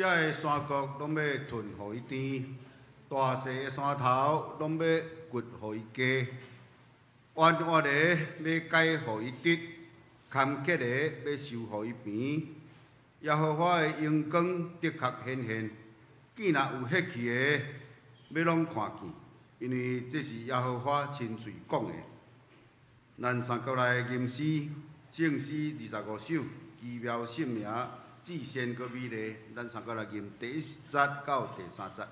遮个山谷攏欲吞予伊甜，大细的山頭攏欲掘予伊低，彎彎的欲改予伊直，坎坷的欲修予伊平。耶和華的榮光的確顯現，見若有血氣的，欲攏看見，因為這是耶和華親喙講的。咱三國來吟詩，聖詩25首，奇妙聖名，至善閣美麗。咱三國來吟第一節到第三節。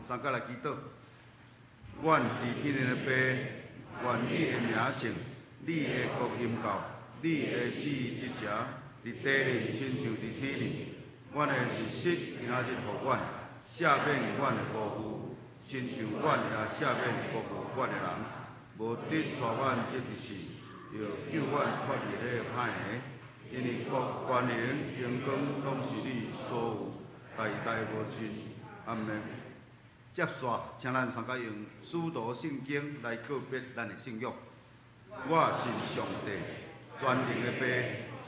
三角來祈禱，阮佇天頂的父，願你的名聖，你的國臨到，你的旨意執行，佇地裡親像佇天頂。阮的日食今仔日予阮，赦免阮的辜負，親像阮也赦免辜負阮的人。無得帶阮入試，著救阮脫離彼个歹的。因為國、權能、榮光，攏是你所有，代代無盡。阿們。接續，請咱三個用使徒信經來告別咱的信仰。我信上帝，全能的父，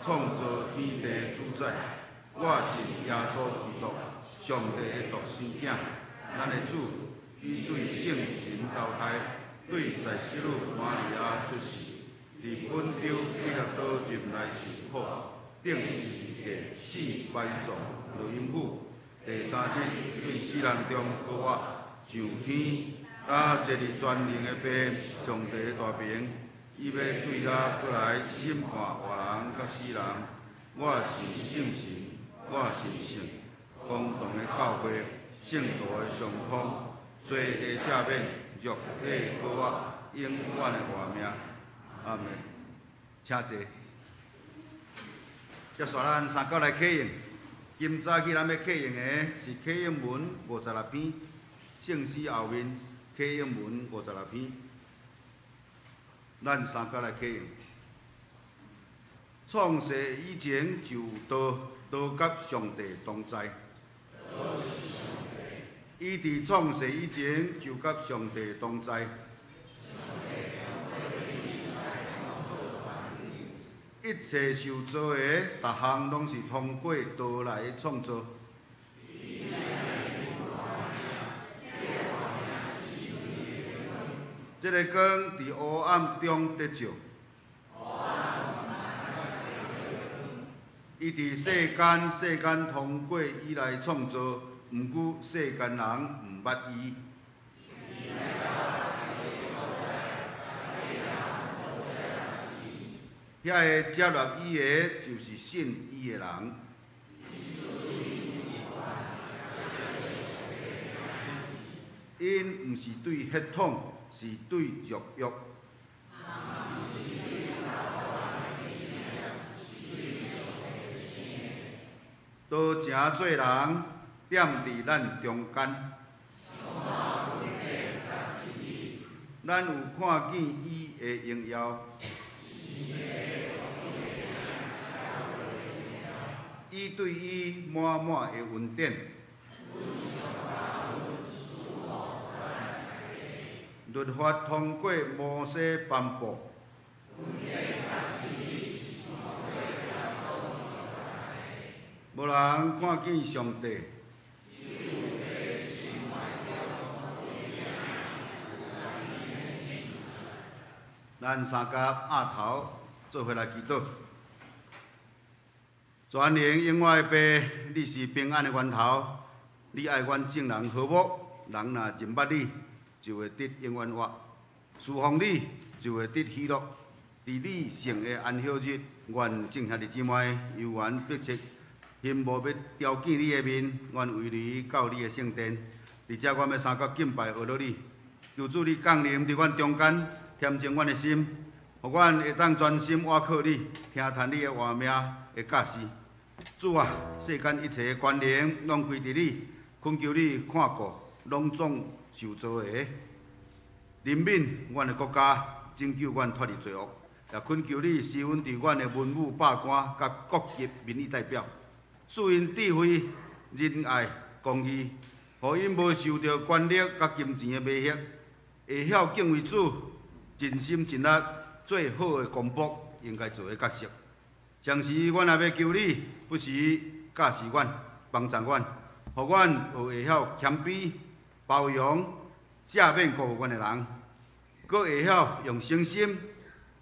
創造天地的主宰。我信耶穌基督，上帝的獨生囝，咱的主，伊對聖神投胎，對在聖女瑪利亞出世，佇本丟彼拉多入內受苦，釘十字架，死埋葬，落陰府，第三日對死人中復活，上天，啊，坐佇全能的父上帝的大爿，伊欲對遐閣來審判活人佮死人。我信聖神，我信聖公同的教會，聖徒的相通，罪的赦免，肉體的復活，永遠的活命。阿們，請坐。接續咱三角來啟應。今早起咱欲啟應的是啟應文56篇，聖詩後面啟應文56篇。咱三角來啟應。創世以前就有道，道佮上帝同在。伊佇創世以前就佮上帝同在。一切受造的，逐項攏是通過道來創造。這个光佇黑暗中得照。伊佇世間，世間通過伊來創造，毋過世間人毋捌伊。遐个接納伊的，就是信伊的人。𪜶毋是對血統，是對肉欲。道成做人，踮佇咱中間。咱有看見伊的榮耀。伊對伊滿滿的恩典。律法通過摩西頒布。無人看見上帝。咱三甲鴨頭做伙來祈禱。全能永活的父，你是平安的源頭，你愛阮眾人和睦，人若認捌你，就會得永遠活；侍奉你，就會得喜樂。佇你聖的安息日，願眾兄弟姊妹猶原迫切希望欲朝見你的面，願為你到你的聖殿。佇遮，阮欲三角敬拜阿羅你，求主你降臨佇阮中間，恬靜阮的心，予阮會當專心倚靠你，聽傳你的活命的教示。主啊，世間一切的權能攏歸佇你，懇求你看顧，攏總受造的，憐憫阮的國家，拯救阮脫離罪惡，也懇求你施恩佇阮的文武百官佮各級民意代表，賜𪜶智慧、仁愛、公義，予𪜶無受著權力佮金錢的迷惑，會曉敬畏主，盡心盡力做好的公僕應該做的角色。同時，阮也欲求你，不時教示阮、幫助阮，予阮學會曉謙卑、包容、赦免辜負阮的人，閣會曉用誠心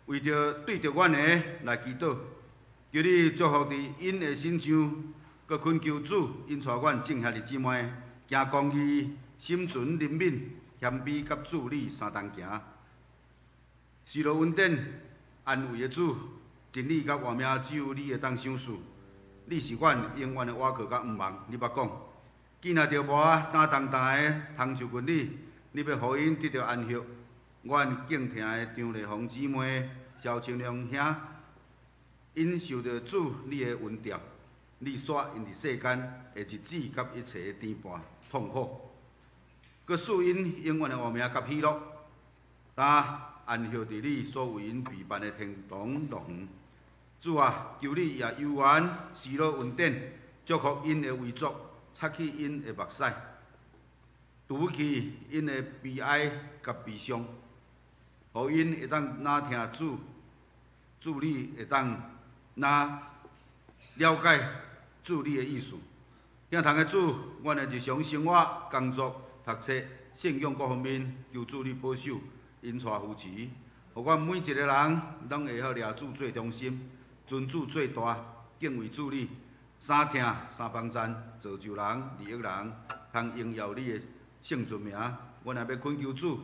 為著對著阮的來祈禱。求你祝福佇𪜶的身上，閣懇求主引帶阮眾兄弟姊妹行公義、心存憐憫、謙卑佮主你相同行。施予恩典、安慰的主，真理佮活命只有你會當賞賜。你是阮永遠的倚靠佮向望。你捌講，見若著無擔重擔的通就近你，你欲予𪜶得著安息。阮敬疼的張麗紅姊妹、蕭清良兄，𪜶受著主你的恩召，你煞𪜶佇世間的日子佮一切的牽絆痛苦，閣賜𪜶永遠的活命佮喜樂，擔安息佇你所為𪜶備辦的天堂樂園。主啊，求你也猶原施予恩典，祝福𪜶的遺族，擦去𪜶的目屎，除去𪜶的悲哀佮悲傷，予𪜶會當若聽主，主你會當若了解主你的意思。疼痛的主，阮的日常生活、工作、讀冊、信仰各方面，求主你保守、引帶扶持，予阮每一個人攏會曉掠主做中心，尊主做大，敬畏主你，三疼三幫贊，造就人、利益人，通榮耀你的聖尊名。阮也欲懇求主，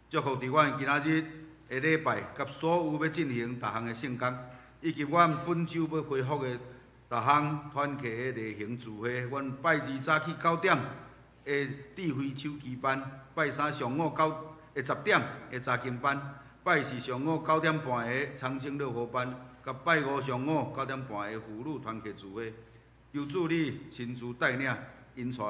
祝福佇阮今仔日的禮拜，佮所有欲進行逐項的聖工，以及阮本週欲恢復的逐項團契的例行聚會。阮拜二早起9點的智慧手機班，拜三上午10點的查經班，拜四上午9點半的長青樂活班，佮拜五上午9點半的婦女團契聚會。求主你親自帶領引帶，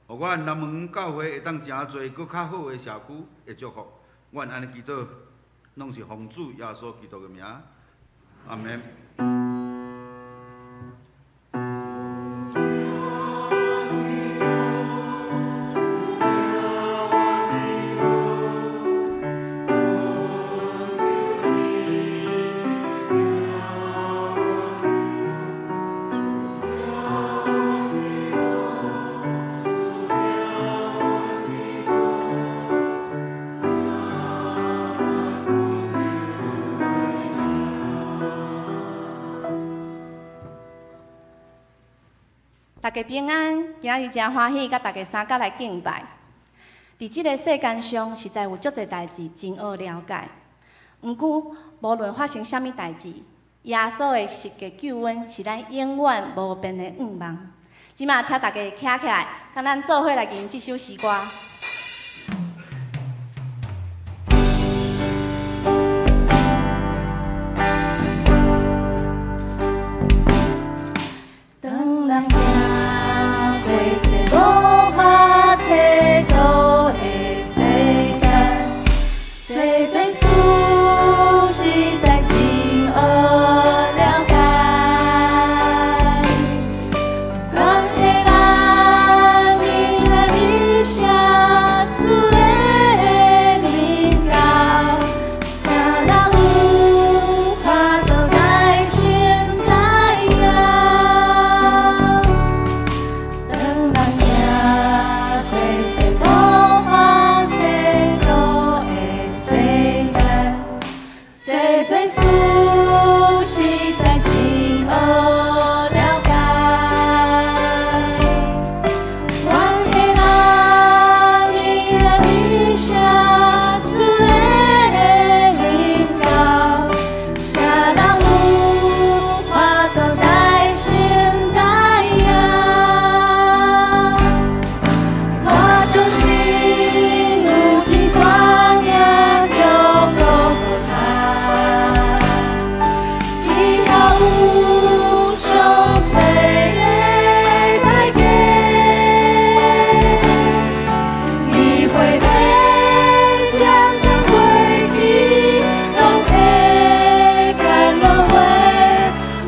予阮南門教會會當誠濟閣較好的社區的祝福。阮按呢祈禱，攏是奉主耶穌基督的名，阿們。大家平安，今日誠歡喜，佮大家三角來敬拜。佇這个世間上，實在有足濟代誌真愛了解。毋過，無論發生啥物代誌，耶穌的十架救恩是咱永遠無變的願望。這馬請大家徛起來，佮咱做伙來吟這首詩歌。當咱行過這無法測度的世間，濟濟事實在真學了解，關係咱因愛你寫出的靈教，啥人有法度來先知影？當咱行過這無法測度的世間，濟濟事實在真學了解。關係咱因愛你寫出的靈教，啥人有法度來先知影？我相信有一山名叫各各他，伊遐有上濟的代價。你會欲漸漸過去，到世間落花，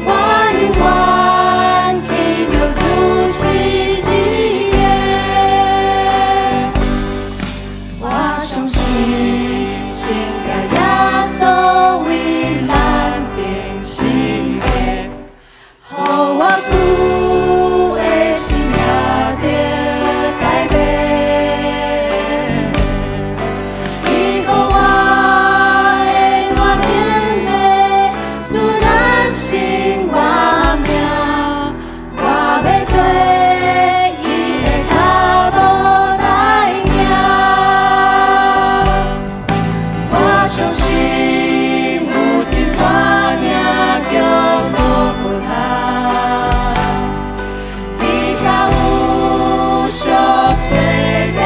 我猶原去著主十字架。我相信聖甲耶穌為咱釘十架，予我舊的心也得改變。伊予我的大能力，使咱生活命，我欲跟伊的腳步來行。我相信有一山名叫各各他，伫遐有上濟的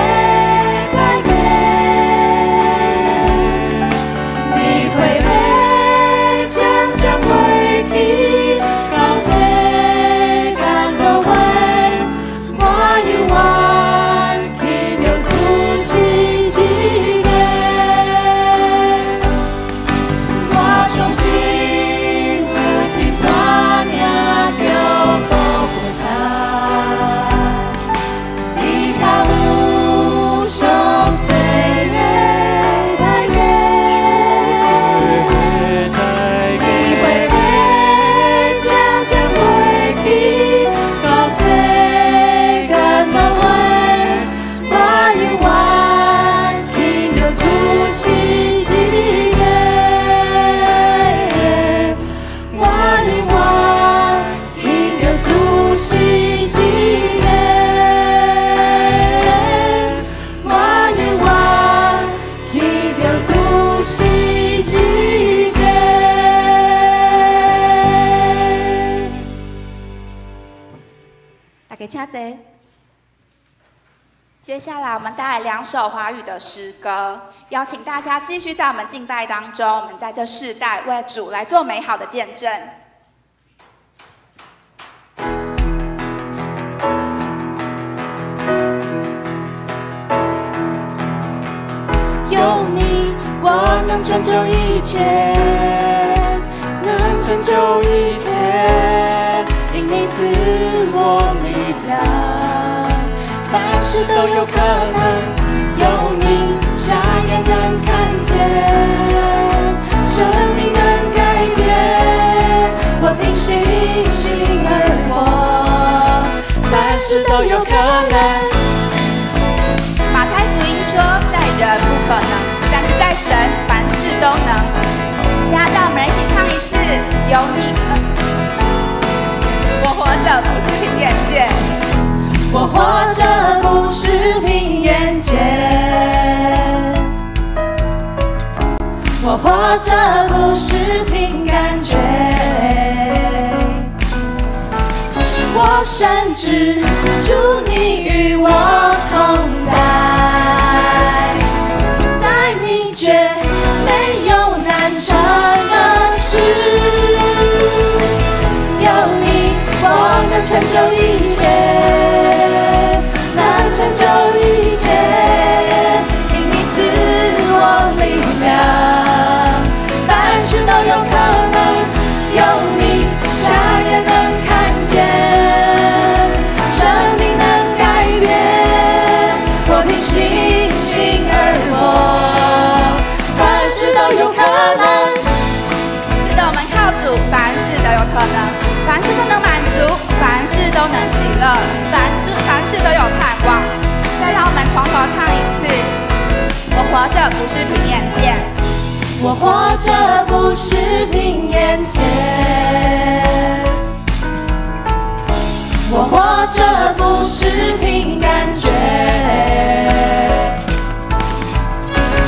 代價。你會欲漸漸過去，到世間落花，我猶原去著主十字架。我相信有一山名叫各各他，伫遐有上濟的代價。你會欲漸漸過去，到世間落花，我猶原去著主十字架。我猶原去著主十字架。我猶原去著主十字架。大家請坐。接下來我們帶來兩首華語的詩歌，邀請大家繼續在我們敬拜當中，我們在這世代為主來做美好的見證。有你，我能成就一切，能成就一切，因你賜我力量，凡事都有可能。有你，瞎眼能看見，生命能改變，我憑信心而活，凡事都有可能。馬太福音說，在人不可能，但是在神凡事都能。現在讓我們一起唱一次，有你，我活著不是憑眼見，我活著不是憑眼見，我活著不是憑感覺。深知主你与我同在，在你绝没有难成的事，有你我能成就一切，能成就一切，因你赐我力量，凡事都有可能，有你瞎眼能看见，生命能改变，我凭信心而活，凡事都有可能。是的，我们靠主，凡事都有可能，凡事都能满足，凡事都能喜乐，凡事都有盼望。再让我们从头唱一次：我活着不是凭眼见，我活着不是凭眼见，我活着不是凭感觉，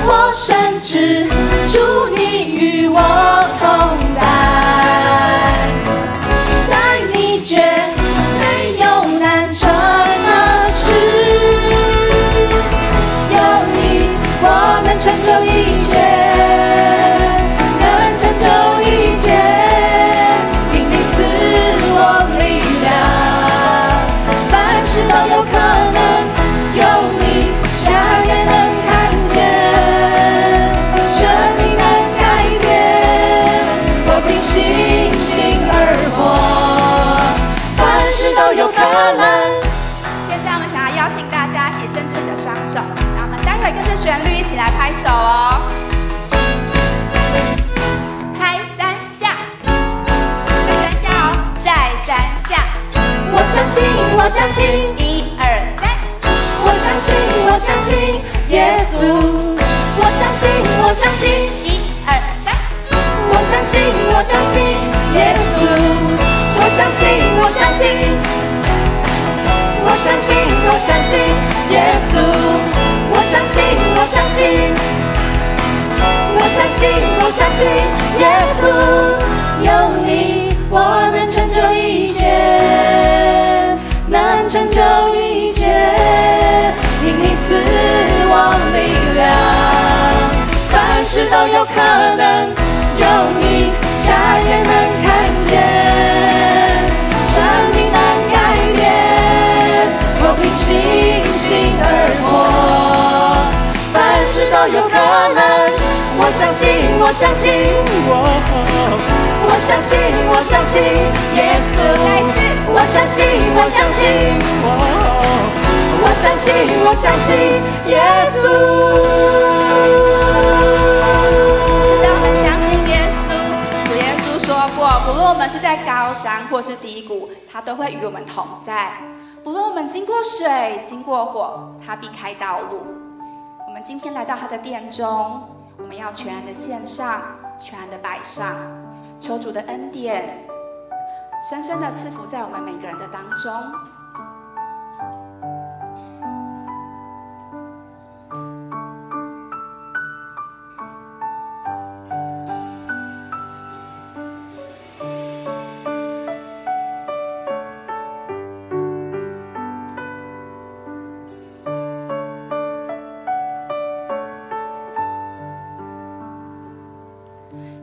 我深知主你与我同在，在你绝没有难成的事，有你我能成就一切，能成就一切，因你赐我力量，凡事都有可能，有你瞎眼能看见，生命能改变，我凭信心而活，凡事都有可能。现在我们想要邀请大家一起伸出你的双手，那我们待会跟着旋律一起来拍手哦。拍三下，再三下哦，再三下。我相信，我相信，一二三。我相信，我相信耶稣。我相信，我相信，一二三。我相信，我相信耶稣。我相信，我相信，我相信，我相信耶稣。我相信，我相信，我相信，我相信耶稣。有你，我能成就一切，能成就一切，因你赐我力量，凡事都有可能，有你瞎眼能看见，生命能改变，我凭信心而活，凡事都有可能。我相信，我相信，我相信，我相信耶稣。我相信，我相信，我相信，我相信耶稣。是的，我们相信耶稣。主耶稣说过，不论我们是在高山或是低谷，他都会与我们同在。不论我们经过水，经过火，他必开道路。我们今天来到他的殿中，我们要全然的献上，全然的摆上，求主的恩典深深的赐福在我们每个人的当中。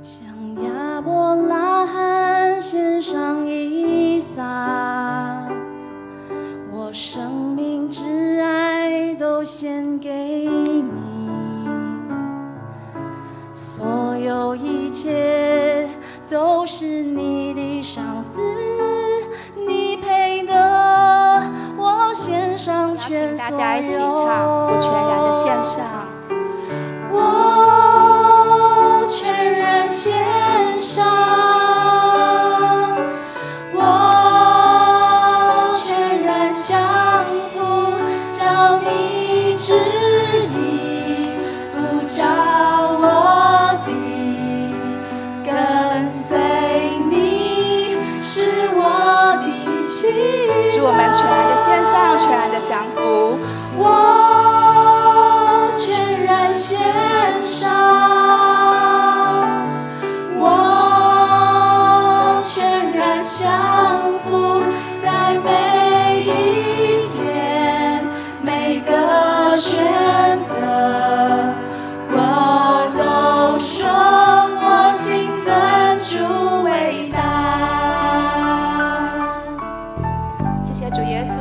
像亚伯拉罕献上以撒，我生命之爱都献给你，所有一切都是你的赏赐，你配得我献上邀请全大家一起所有。唱，我全然的献上。我全然献上，我全然降服，照你旨意，不照我的，跟随你是我的心。祝我们全然的献上，全然的降服。我全然献上，我全然降服，在每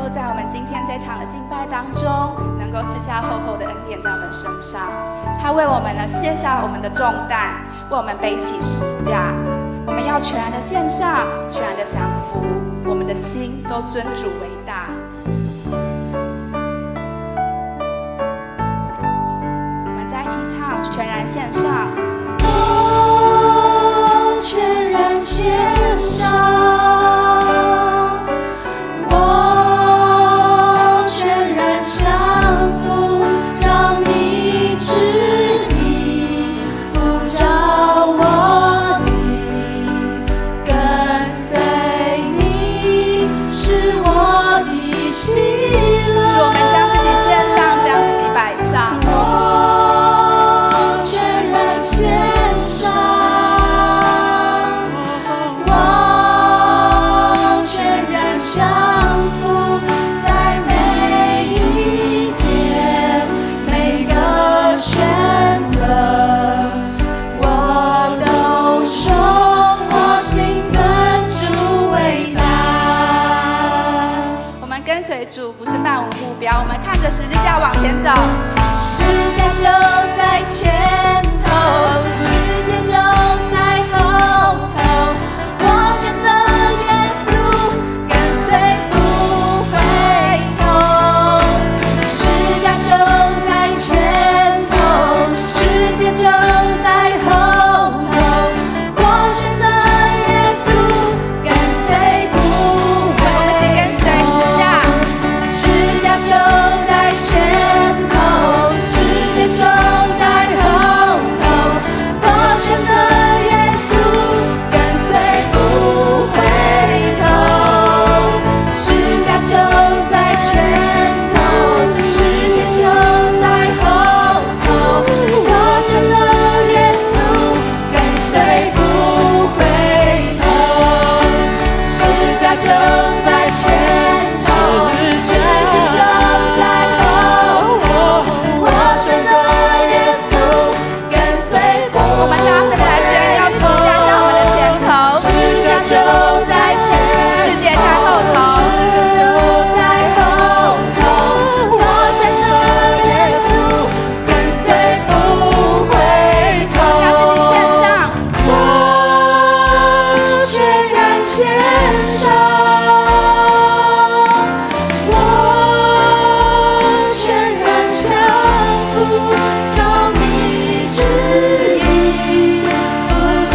穌在我們今天這場的敬拜當中，能夠賜下厚厚的恩典在我們身上。他為我們呢卸下我們的重擔，為我們背起十架。我們要全然的獻上，全然的降服，我們的心都尊主為大。我們再一起唱，全然獻上。我全然獻上，我全然降服，照你旨意，不照我的，跟隨你是我的喜樂。主，我們將自己獻上，將自己擺上。我全然獻上，我全然降服，在每一天每個選擇，我都說我心尊主為大。我們跟隨主不是漫無目標，我們看着十字架往前走。十字架就在前頭，世界就在後頭。我選擇耶穌，跟隨不回頭。十字架就在前頭，世界就在後頭。我選擇耶穌，跟隨不回我們一起跟隨十字架。十字架就在前頭，世界就在後頭。我選擇耶穌，跟隨不回頭。十字架就在前頭，世界就在後頭。我選擇耶穌，跟隨不回頭。十字架就在前頭，世界就在後頭。我選擇耶穌，跟隨不我們大聲地來宣告，十字架在我們的前頭，十字架就在前世界在後頭。世界就在後頭。我選擇耶穌，跟隨不回頭。將自己獻上，我全然獻上，我全然降服，照你旨意，不照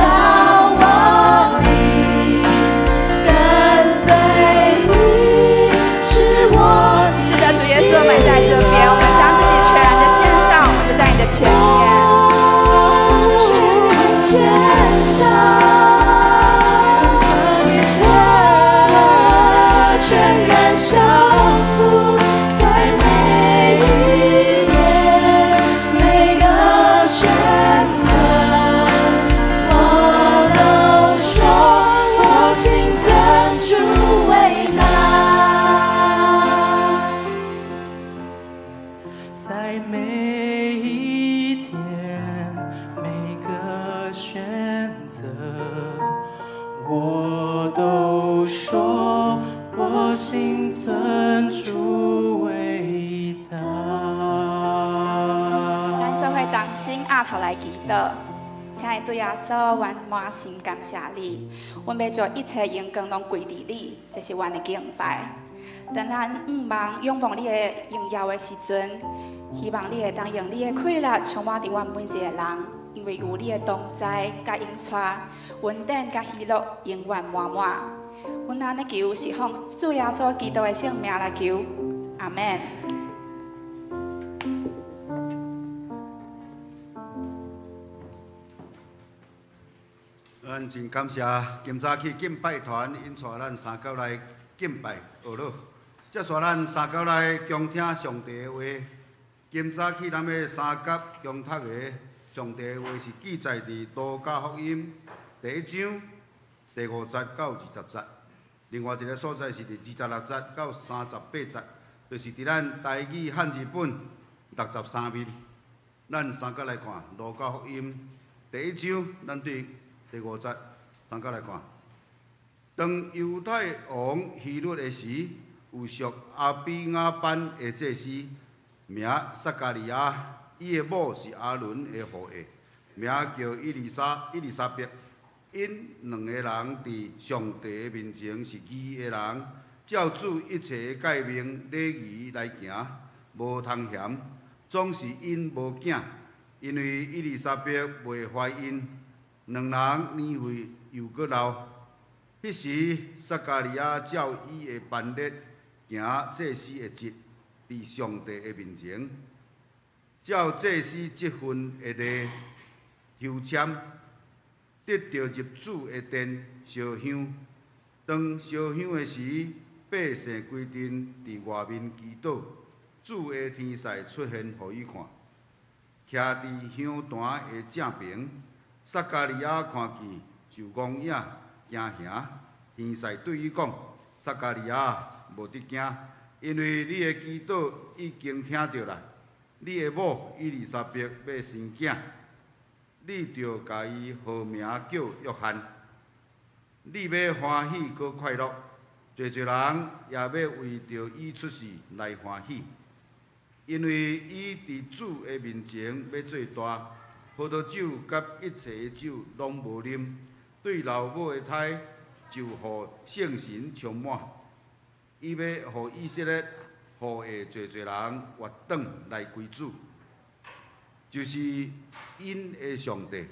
我的，跟隨你是我的。是的，主耶穌，我們在這邊，我們將自己全然的獻上，我們就在你的前面。全然獻上，我全然降服，在每一天每個選擇，我都說我心尊主為大。在每一天每個選擇，我都說我心尊主為大。咱做伙同心押頭來祈禱，親愛的主耶穌，阮滿心感謝你，阮欲將一切榮光攏歸佇你，這是阮的敬拜。當咱向望仰望你的榮耀的時陣，希望你會當用你的氣力充滿佇阮每一個人，因為有你的同在佮引帶，恩典佮喜樂永遠滿滿。阮按呢求是奉主耶穌基督的聖名來求，阿們。咱真感謝今早起敬拜團，𪜶帶咱三角來敬拜學樂。接續咱三角來恭聽上帝的話。今早起咱欲三角恭讀的上帝的話是記載佇路加福音第一章第五節到20節。另外一個所在是佇26節到38節，就是佇咱台語漢字本63面。咱三角來看路加福音第一章，咱對第五節三角來看。當猶太王希律的時，有屬亞比雅班的祭司，名撒迦利亞，伊的某是亞倫的後裔，名叫伊麗莎白。𪜶兩个人佇上帝的面前是義的人，照主一切的誡命禮儀來行，無通嫌。總是𪜶無囝，因為伊麗莎白袂懷孕，兩人年歲又閣老。彼時，撒迦利亞照伊的班列行祭司的職，佇上帝的面前，照祭司職分的例抽籤，得著入主的殿燒香。當燒香的時，百姓規陣佇外面祈禱，主的天使出現予伊看，徛佇香壇的正爿。撒迦利亞看見就戇影驚嚇。天使對伊講：撒迦利亞，無得驚，因為你的祈禱已經聽著啦。你的某伊麗莎白欲生囝，你著共伊號名叫約翰。你欲歡喜閣快樂，濟濟人也欲為著伊出世來歡喜，因為伊佇主的面前欲做大，葡萄酒佮一切的酒攏無啉，對老母的胎就予聖神充滿。伊欲予以色列後裔濟濟人回轉來歸主，就是𪜶的上帝。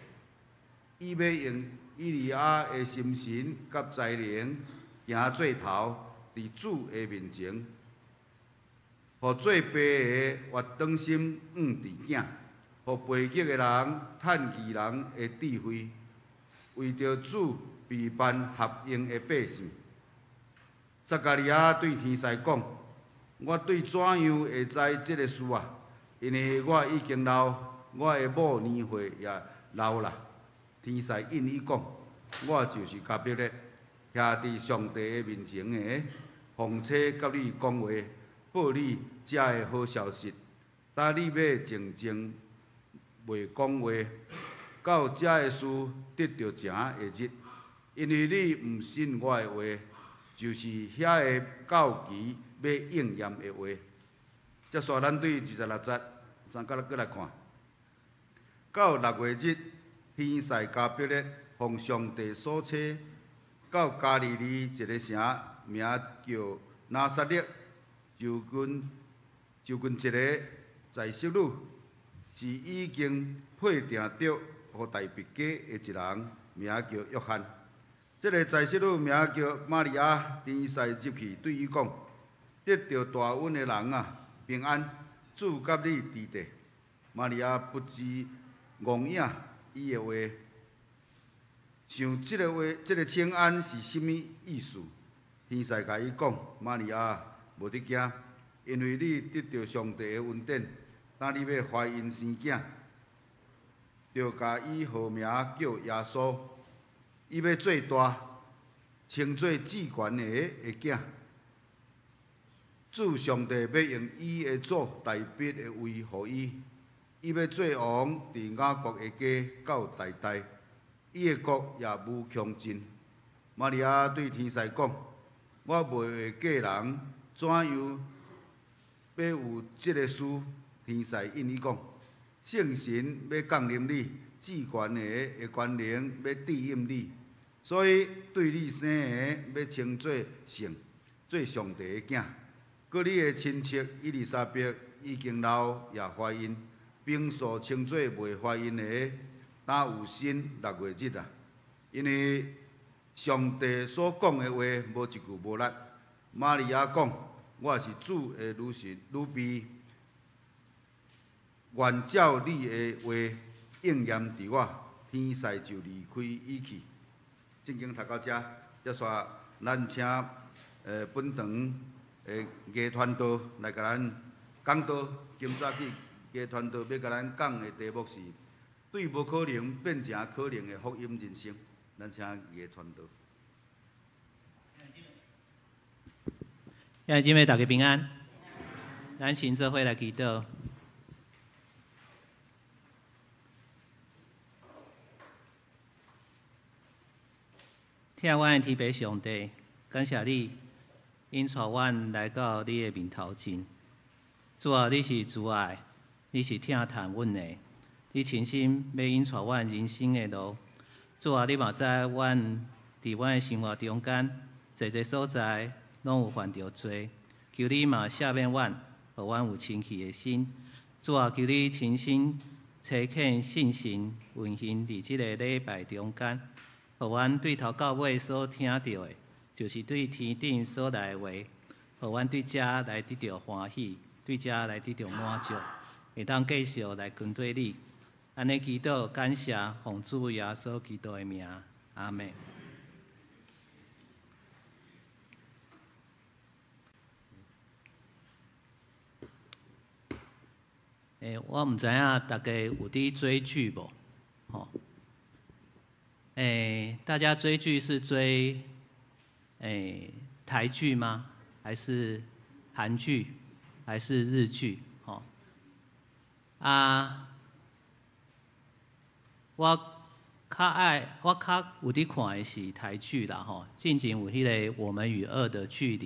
伊欲用以利亞的心神佮才能，行做頭，佇主的面前，予做爸的回轉心向佇囝，予背逆的人趁義人的智慧，為著主備辦合用的百姓。撒迦利亞對天使講：我對怎樣會知這个事啊？因為我已經老，我的某年歲也老啦。天使應伊講：我就是加百列，徛佇上帝的面前的，奉差佮你講話，報你這个好消息。今你欲靜靜袂講話，到這个事得著成的日，因為你毋信我的話，就是遐个到期欲應驗的話。接續咱對26節，咱閣來看。到六月日，天使加百列奉上帝所差，到加利利一个城，名叫拿撒勒，就近一个宰室女，是已經配定著予大衛家的一人，名叫約翰。這个宰室女名叫瑪利亞，天使入去對伊講：得著大恩的人啊，平安，主佮你佇咧。瑪利亞不知戇影伊的話，想這个話，這个請安是啥物意思？天使共伊講：瑪利亞，無得驚，因為你得著上帝的恩典，今你欲懷孕生囝，著共伊號名叫耶穌。伊欲做大，稱做至懸的的囝。主上帝欲用伊的祖大衛的位予伊，伊欲做王，佇雅各的家到代代，伊的國也無窮盡。瑪利亞對天使講：我袂會嫁人，怎樣欲有這个事？天使應伊講：聖神欲降臨你，至懸的的權能欲庇蔭你，所以對你生的欲稱做聖，做上帝的囝。閣你的親戚伊麗莎白已經老也懷孕，平素稱做袂懷孕的，今有身六月日啊！因為上帝所講的話無一句無落。瑪利亞講：我是主的女婿女婢，願照你的話應驗佇我。天使就離開伊去。聖經讀到遮，接續咱請本堂的藝傳道來共咱講道。今早起藝傳道欲共咱講的題目是對無可能變成可能的福音人生。咱請藝傳道。兄弟姊妹，大家平安。咱先做伙來祈禱。疼阮的天父上帝，感謝你，引帶阮來到你的面頭前。主啊，你是慈愛，你是疼惜阮的，你親身欲引帶阮人生的路。主啊，你嘛知阮佇阮的生活中間，濟濟所在攏有犯著罪，求你嘛赦免阮，予阮有清氣的心。主啊，求你親身差遣聖神運行佇這個禮拜中間，予阮對頭到尾所聽著的，就是對天頂所來的話，予阮對遮來得著歡喜，對遮來得著滿足，會當繼續來跟隨你。按呢祈禱感謝，奉主耶穌基督的名，阿們。我毋知影大家有佇追劇無？吼，大家追劇是追台劇嗎？還是韓劇？還是日劇？吼，啊，我較愛，我較有佇看的是台劇啦，吼。進前有彼個《我們與惡的距離》，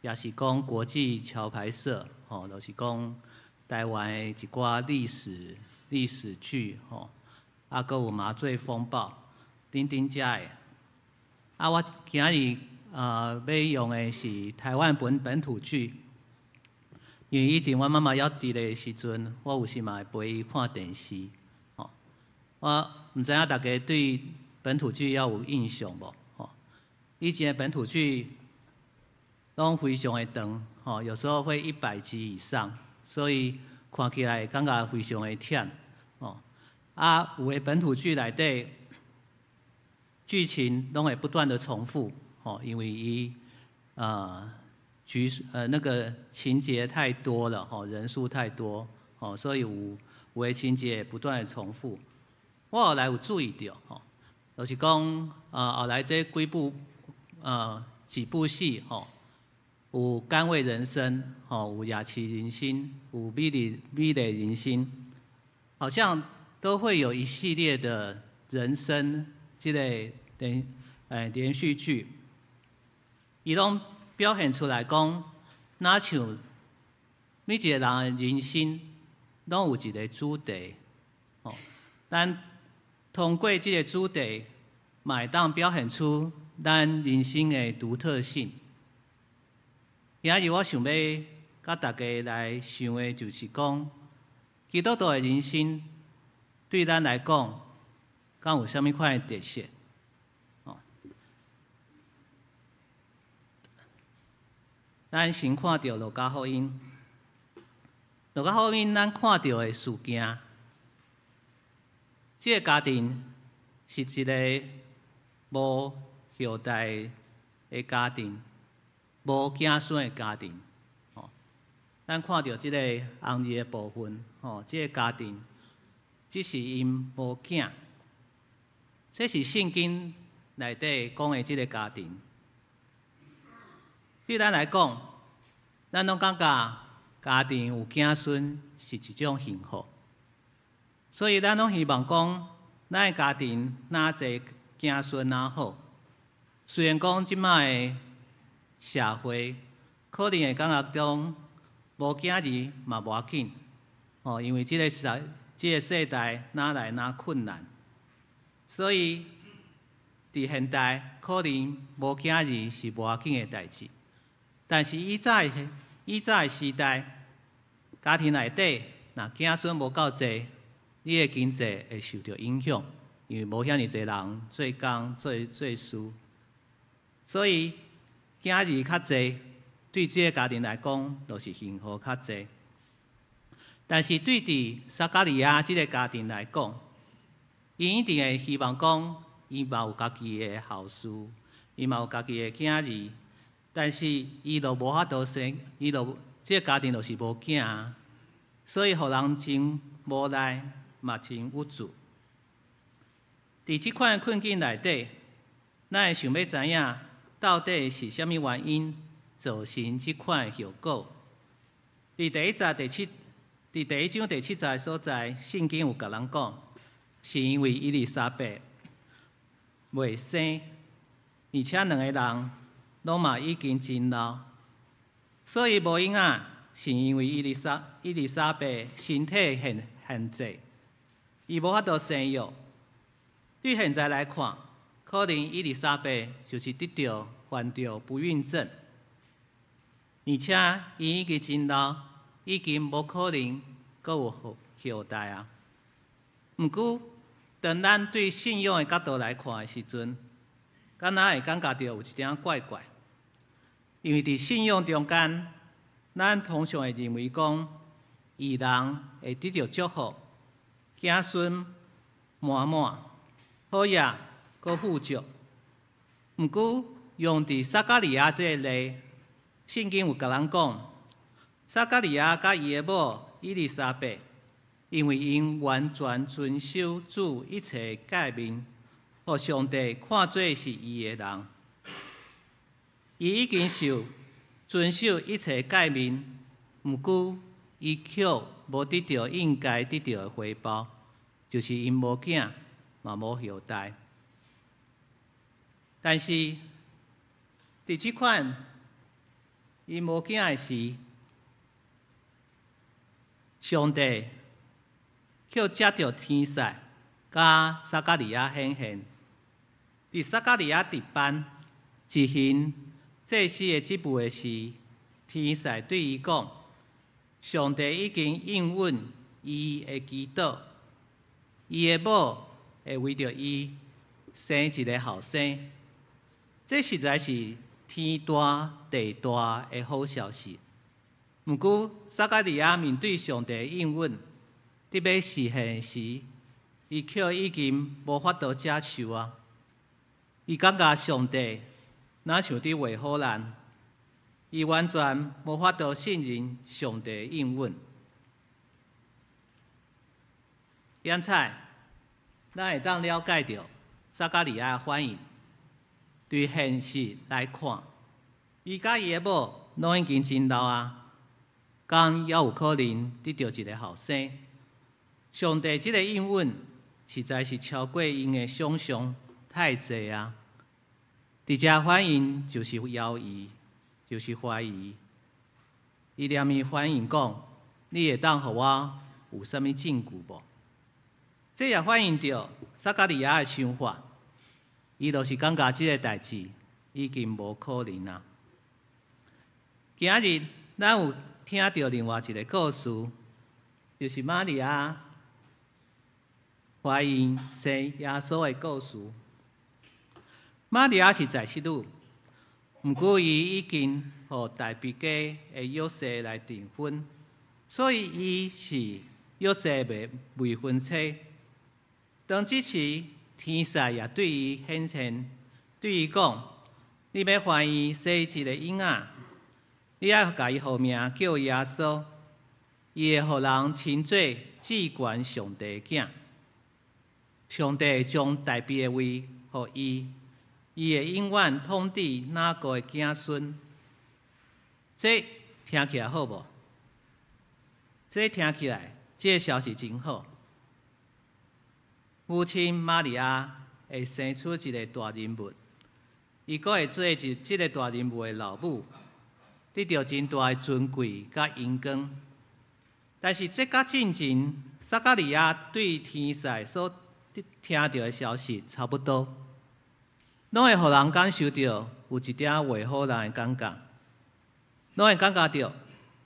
也是講國際橋牌社，吼，就是講台灣的一寡歷史劇，吼，啊，閣有麻醉風暴等等遮的。啊，我今日欲用的是台灣本土劇，因為以前我媽媽猶佇咧時陣，我有時嘛會陪伊看電視，吼。我毋知影大家對本土劇猶有印象無？吼，以前的本土劇攏非常的長，吼，有時候會100集以上。所以看起來感覺非常的忝，哦。啊，有的本土劇內底劇情攏會不斷的重複，哦，因為伊那個情節太多了，吼，人數太多，哦，所以有的情節不斷的重複。我後來有注意著，吼，就是講後來這幾部幾部戲，吼。有甘味人生，吼，有夜市人生，有美麗人生，好像都會有一系列的人生這個連續劇，伊攏表現出來講，若像每一個人的人生攏有一個主題，吼，咱通過這個主題，嘛會當表現出咱人生的獨特性。今日我想欲佮大家來想的，就是講基督徒的人生對咱來講，敢有啥物款的特色？哦，咱先看著路加福音，路加福音咱看著的事件，這個家庭是一個無後代的家庭。無子孫的家庭，吼，咱看著這個紅字的部分，吼，這個家庭只是𪜶無囝，這是聖經內底講的這個家庭。對咱來講，咱攏感覺家庭有子孫是一種幸福，所以咱攏希望講，咱的家庭若濟子孫若好。雖然講這擺的社會可能會感覺講無囝兒嘛無要緊，哦，因為這個世代若來若困難，所以佇現代可能無囝兒是無要緊的代誌。但是以早的時代，家庭內底若子孫無夠濟，你的經濟會受著影響，因為無遐爾濟人做工做事，所以囝兒較濟，對這個家庭來講，就是幸福較濟。但是對佇撒迦利亞這個家庭來講，𪜶一定會希望講，伊嘛有家己的後嗣，伊嘛有家己的囝兒，但是伊就無法度生，伊就這個家庭就是無囝，所以予人真無奈，嘛真鬱卒。佇這款困境內底，咱會想欲知影，到底是啥物原因造成這款後果？佇第一節第七，佇第一章第七節所在，聖經有共咱講，是因為伊麗莎白袂生，而且兩个人攏嘛已經真老，所以無嬰仔是因為伊麗莎白身體限制，伊無法度生育。對現在來看，可能伊麗莎白就是得著患著不孕症，而且伊已經真老，已經無可能閣有後代啊。毋過，當咱對信仰的角度來看的時陣，敢若會感覺著有一點怪怪，因為佇信仰中間，咱通常會認為講，義人會得著祝福，子孫滿滿，好業閣富足。毋過，用佇撒迦利亞這个例，聖經有共咱講，撒迦利亞佮伊的某伊麗莎白，因為𪜶完全遵守主一切誡命，予上帝看做是義的人。伊已經受遵守一切誡命，毋過伊卻無得著應該得著的回報，就是𪜶無囝嘛無後代。但是，佇這款𪜶無囝的時，上帝卻藉著天使佮撒迦利亞顯現，佇撒迦利亞值班執行祭司的職務的時，天使對伊講：上帝已經應允伊的祈禱，伊的某會為著伊生一个後生。這實在是天大地大的好消息。毋過，撒迦利亞面對上帝的應允，佇欲實現時，伊卻已經無法度接受啊！伊感覺上帝若像佇畫唬爛，伊完全無法度信任上帝的應允。因此，咱會當了解著撒迦利亞的反應。對現實來看，伊佮伊的某攏已經真老啊，敢猶有可能得著一个後生？上帝這个應允實在是超過𪜶的想像太濟啊！佇遮反應就是猶疑，就是懷疑。伊連伊反應講：你會當予我有啥物證據無？這也反映著撒迦利亞的想法。伊就是感覺這个代誌已經無可能啊！今日咱有聽著另外一个故事，就是瑪利亞懷孕生耶穌的故事。瑪利亞是在室女，毋過伊已經予大衛家的約瑟來訂婚，所以伊是約瑟的未婚妻。當這時，天使也對伊顯現，對伊講：你欲懷孕生一个嬰仔，你愛共伊號名叫耶穌，伊會予人稱做至懸上帝的囝。上帝會將大衛的位予伊，伊會永遠統治雅各的子孫。這聽起來好無？這聽起來，這个消息真好。母親瑪利亞會生出一个大人物，伊閣會做一這个大人物的老母，得著真大的尊貴佮榮光。但是這佮進前撒迦利亞對天使所聽著的消息差不多，攏會予人感受著有一點畫唬爛的感覺，攏會感覺著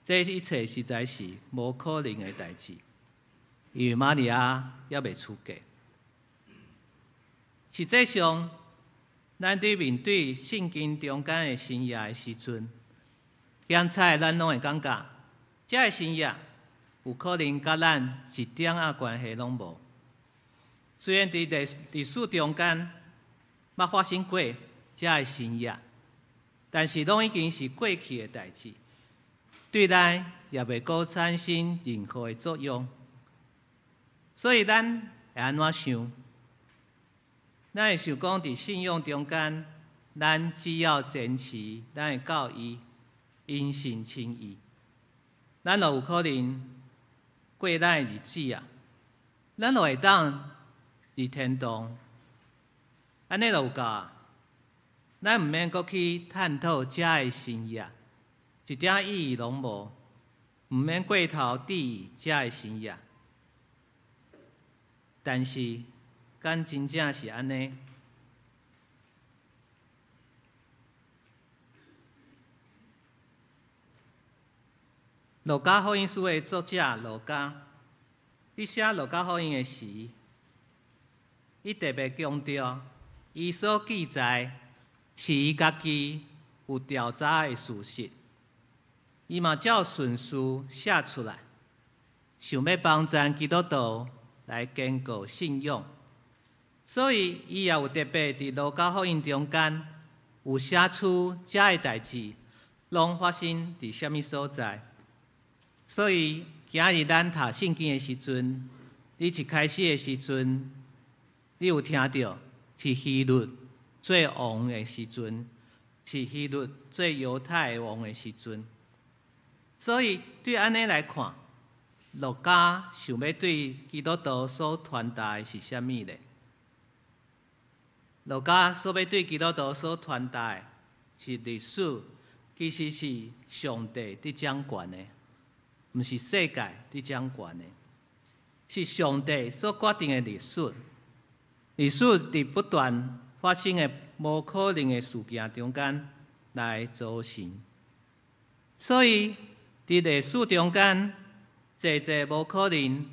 這一切實在是無可能的代誌，因為瑪利亞猶未出嫁。實際上，咱佇面對聖經中間的新約的時陣，檢採咱攏會感覺，這个新約有可能佮咱一點仔關係攏無。雖然佇歷史中間捌發生過這个新約，但是攏已經是過去的代誌，對咱也袂閣產生任何的作用。所以咱會按怎想？咱會想講，佇信仰中間，咱只要堅持咱的教義，因信稱義，咱就有可能過咱的日子啊！咱就會當入天堂，按呢就有夠啊！咱毋免閣去探討遮的新約，一點意義攏無，毋免過頭注意遮的新約。但是，敢真正是按呢？路加福音書的作者路加，佇寫路加福音的時，伊特別強調，伊所記載是伊家己有調查的事實，伊嘛照順序寫出來，想欲幫贊基督徒來堅固信仰，所以伊也有特別佇路加福音中間有寫出遮的代誌，攏發生佇啥物所在。所以今日咱讀聖經的時陣，你一開始的時陣，你有聽著是希律做王的時陣，是希律做猶太王的時陣。所以對按呢來看，路加想欲對基督徒所傳達的是啥物呢？路加所欲對基督徒所傳達的是歷史，其實是上帝佇掌權的，毋是世界佇掌權的，是上帝所決定的歷史。歷史佇不斷發生的無可能的事件中間來組成，所以佇歷史中間，濟濟無可能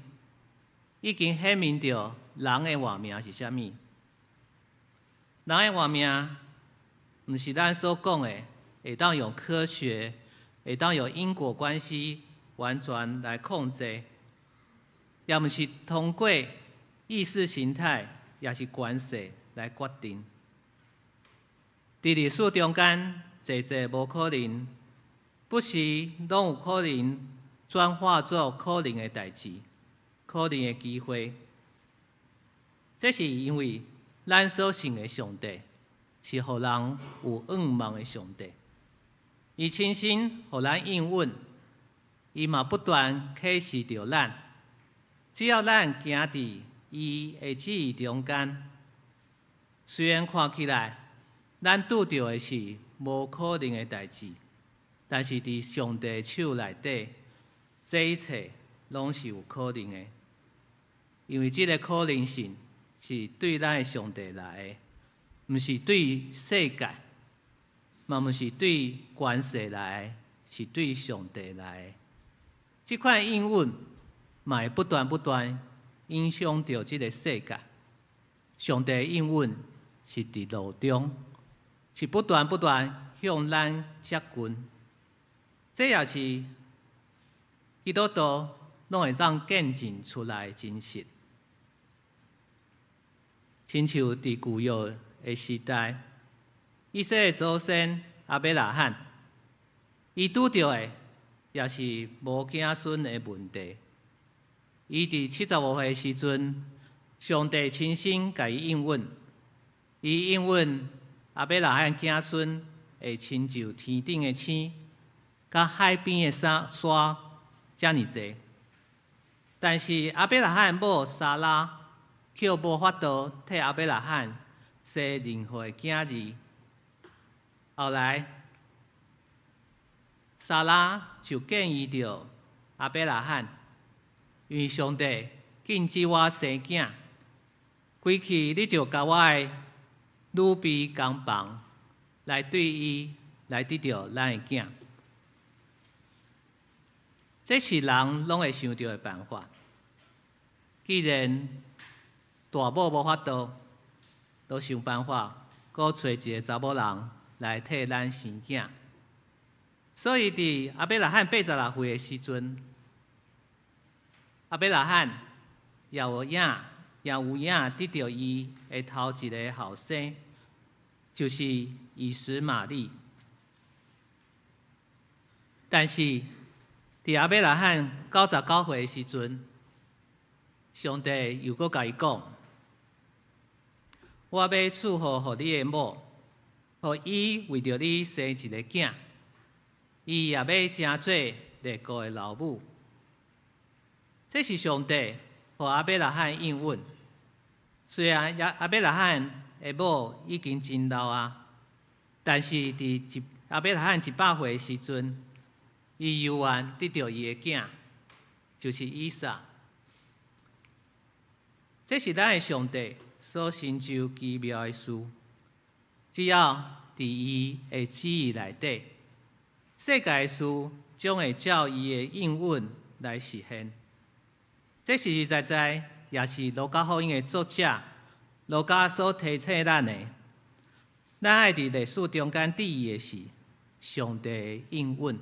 已經顯明著人的活命是啥物。人的活命毋是咱所講的，會當用科學，會當用因果關係完全來控制，也毋是通過意識形態，也是權勢來決定。佇歷史中間，濟濟無可能，不時攏有可能轉化做可能的代誌，可能的機會。這是因為咱所信的上帝是予人有願望的上帝，伊親身予咱應允，伊嘛不斷啟示著咱。只要咱行佇伊的旨意中間，雖然看起來咱拄著的是無可能的代誌，但是佇上帝手內底，這一切攏是有可能的，因為這个可能性是對咱的上帝來的，毋是對世界，嘛毋是對權勢來的，是對上帝來的。這款應允嘛會不斷不斷影響著這个世界。上帝應允是佇路中，是不斷不斷向咱接近。這也是基督徒攏會當見證出來的真實。親像佇舊約的時代，以色列祖先亞伯拉罕，伊拄著的也是無子孫的問題。伊佇75歲的時陣，上帝親身共伊應允，伊應允亞伯拉罕子孫會親像天頂的星，佮海邊的沙沙遮爾濟。但是亞伯拉罕某撒拉卻無法度替亞伯拉罕生任何的囝兒。後來，撒拉就建議著亞伯拉罕，因為上帝禁止我生囝，歸去你就共我的女婢同房，來對伊來得著咱的囝。這是人攏會想著的辦法。既然大某無法度，都想辦法，閣揣一個查某人來替咱生囝。所以，佇亞伯拉罕86歲的時陣，亞伯拉罕也有影，也有影得著伊的頭一个後生，就是以實瑪利。但是，佇亞伯拉罕99歲的時陣，上帝又閣共伊講：我欲賜福予你的某，予伊為著你生一个囝，伊也欲成做列國的老母。這是上帝予亞伯拉罕應允。雖然亞伯拉罕的某已經真老啊，但是佇一亞伯拉罕100歲時陣，伊猶原得著伊的囝，就是以撒。這是咱的上帝所成就奇妙的事。只要佇伊的旨意內底，世界的事將會照伊的應允來實現。這實實在在也是路加福音的作者路加所提醒咱的。咱愛佇歷史中間注意的是上帝的應允，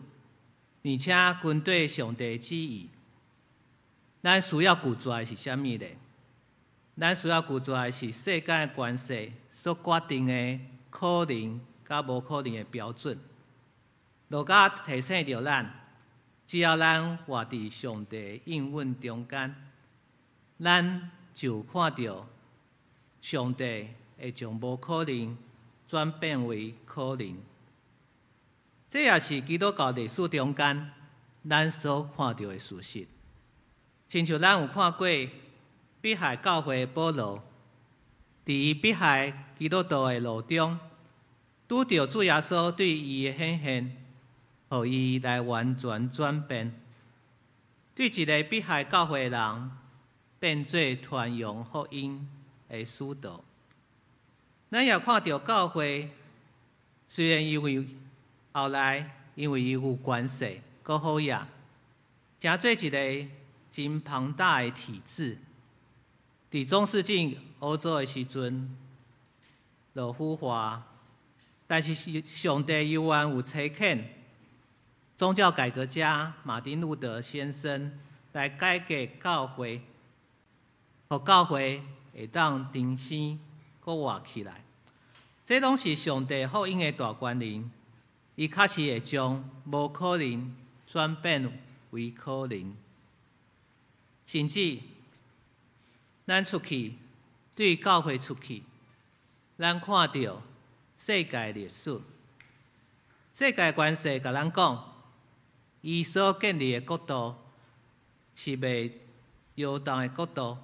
而且跟綴上帝的旨意。咱需要拒絕的是啥物呢？咱需要拒絕的是世間權勢所決定的可能佮無可能的標準。路加提醒著咱，只要咱活佇上帝應允中間，咱就看著上帝會將無可能轉變為可能。這也是基督教歷史中間咱所看著的事實。親像咱有看過迫害教會的保羅，佇伊迫害基督徒的路中，拄著主耶穌對伊的顯現，予伊來完全轉變，對一个迫害教會的人，變做傳揚福音的使徒。咱也看著教會，雖然因為後來因為伊有權勢，閣好額，成做一个真龐大的體制。佇中世紀歐洲的時陣，就腐化，但是上帝猶原有差遣宗教改革家馬丁路德先生來改革教會，予教會會當重生、閣活起來。這攏是上帝福音的大權能，伊確實會將無可能轉變為可能，甚至咱出去對教會出去，咱看著世界歷史，世界權勢共咱講，伊所建立的國度是袂搖動的國度。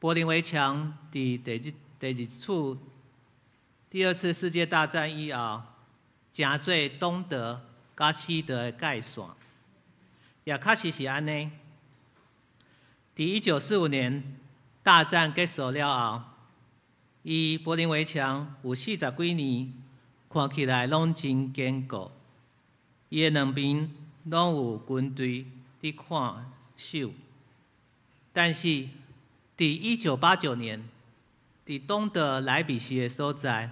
柏林圍牆佇第二次世界大戰以後，成做東德佮西德的界線，也確實是按呢。佇1945年大戰結束了後，伊柏林圍牆有40幾年，看起來攏真堅固。伊的兩邊攏有軍隊佇看守。但是，佇1989年，佇東德萊比錫的所在，